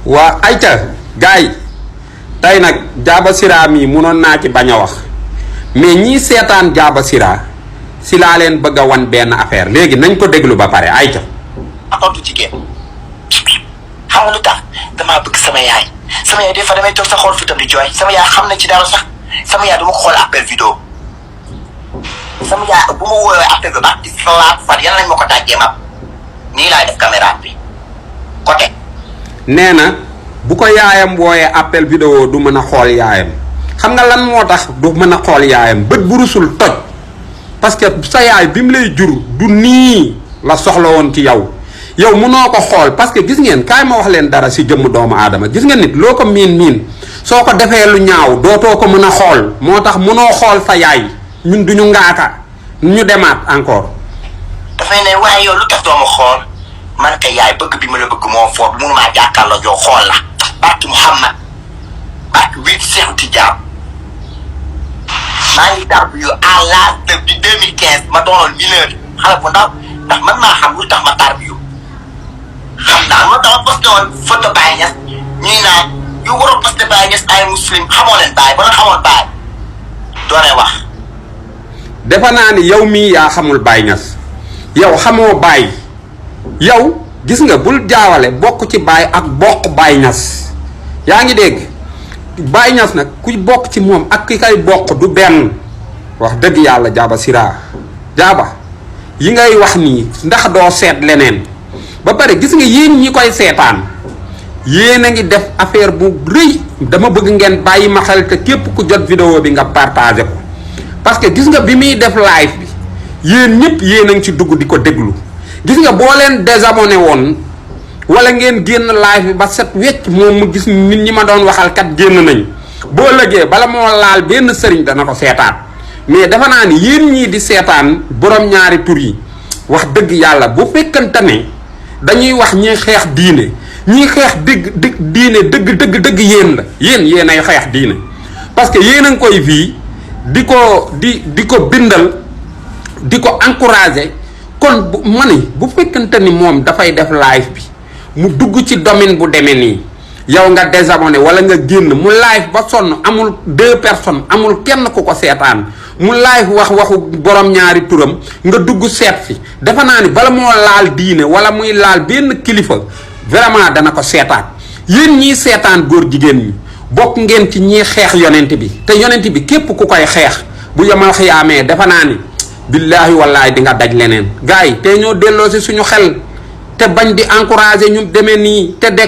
waa ayca gars yi tey nag Diaba Sira mii munoon naa ci bañ a wax mais ñii seetaan Diaba Sira si laa leen bëgg a wan benn affaire léegi nañ ko déglu ba pare ayca. tontu jigéen xam nga lu tax damaa bëgg sama yaay des fois damay toog sa xool fitam di jooy sama yaay xam na ci dara sax sama yaay du ma ko xool appel vidéo sama yaay bu ma woowee appel bi ba di salaat fan yan lañ ma ko tàggee ma nii laay def caméra bi côté. nee na bu ko yaayam wooyee appel vidéo du mën a xool yaayam xam nga lan moo tax du mën a xool yaayam bët bu rusul toj parce que sa yaay bi mu lay jur du nii la soxla woon ci yow mënoo ko xool parce que gis ngeen kaay ma wax leen dara si jëmm doomu aadama gis nga nit loo ko miin soo ko defee lu ñaaw dootoo ko mën a xool moo tax mënoo xool sa yaay ñun duñu ngaaka ñu demaat encore. dafay ne waaye yow lu tax doo ma xool man kay yaay bëgg bi ma la bëgg moo foofu mënumaa jàkkaarloo yow xool la barki Muhammad barki wii Seexu Tijaan maa ngi tarbiyu à l'âge de 2015 ma doonoon mineur xale bu ndaw ndax man maa xam lu tax ma tarbiyu xam naa moo tax ma posté woon photo Baye Niass ñuy naan yu waroon posté Baye Niass ay muslim xamoo leen Baye ba nga xamoon Baye doone wax. defe naa ni yow mii yaa xamul Baye Niass yow xamoo Baye yow gis nga bul jaawale bokk ci Baye ak bokk Baye Niass yaa ngi dégg Baye Niass nag kuy bokk ci moom ak ki kay bokk du benn wax dëgg yàlla Diaba Sira Diaba yi ngay wax nii ndax doo seet leneen ba pare gis nga yéen ñi koy seetaan yéen a ngi def affaire bu rëy dama bëgg ngeen bàyyi ma xel te képp ku jot vidéo bi nga partagé ko parce que gis nga bi muy def live bi yéen ñëpp yéen a ngi ci dugg di ko déglu gis nga boo leen désabonné woon wala ngeen génn live bi ba set wecc moom mu gis nit ñi ma doon waxal kat génn nañ boo lëgee bala moo laal benn sëriñ dana ko seetaan mais dafa naa ni yéen ñii di seetaan borom ñaari tur yi wax dëgg yàlla bu fekkante ne dañuy wax ñi xeex diine ñi xeex diine dëgg yéen la yéen ay xeex diine parce que yéen a ngi koy fii di ko bindal di ko encourager kon ma ni bu fekkante ni moom dafay def live bi mu dugg ci domaine bu demee nii yow nga désabonné wala nga génn mu live ba sonn amul 2 personnes amul kenn ku ko seetaan mu live waxu borom ñaari turam nga dugg seet fi defe naa ni bala moo laal diine wala muy laal benn kilifa vraiment dana ko seetaan yéen ñii seetaan góor jigéen ñi bokk ngeen ci ñii xeex yonent bi te yonent bi képp ku koy xeex bu yemal xiyaamee defe naa ni billaahi wallaahi di nga daj leneen gars yi te ñoo delloo si suñu xel te bañ di encourager ñu demee nii te